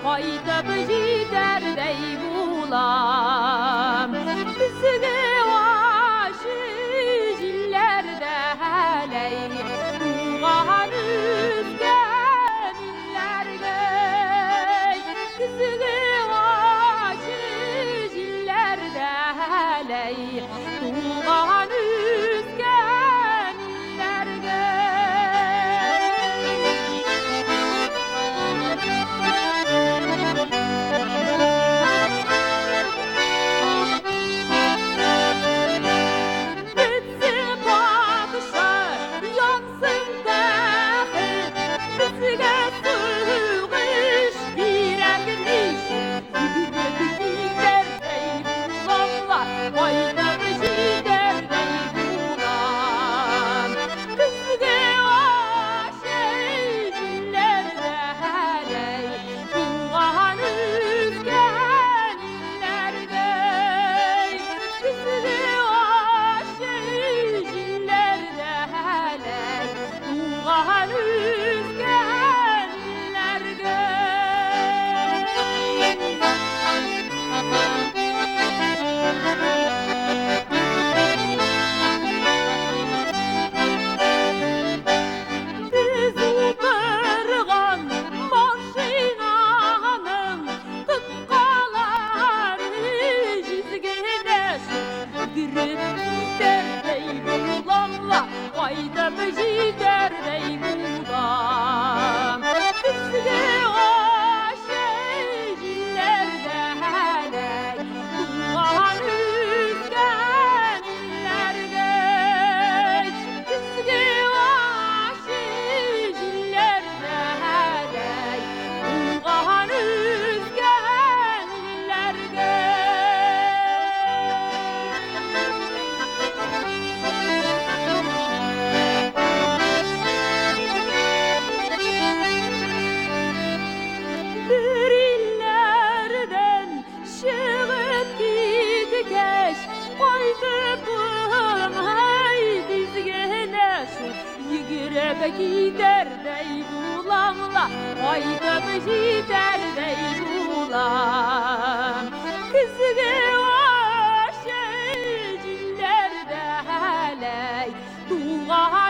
Кайтып җитәрдәй булам. Көзге ачы җилләрдә ләй, туган үскән илләргә. Көзге ачы җилләрдә ләй, туган үскән илләргә. Бетсен патша, янсын тәхет, безгә сугыш кирәкми. Йөгереп китәрдәй булам ла, кайтып җитәрдәй булам. Көзге ачы җилләрдә ләй, туган үскән илләргә. Көзге ачы җилләрдә ләй, туган үскән илләргә. Без утырган машинаның тоткалары җиз генә шул. Йөгереп китәрдәй булам ла, кайтып җитәрдәй булам. Көзге ачы җилләрдә ләй, туган үскән илләргә. Көзге ачы җилләрдә ләй, туган үскән илләргә. Бер илләрдән чыгып киткәч, кайтып булмый тиз генә шул. Йөгереп китәрдәй булам ла, кайтып җитәрдәй булам. Көзге ачы җилләрдә ләй, туган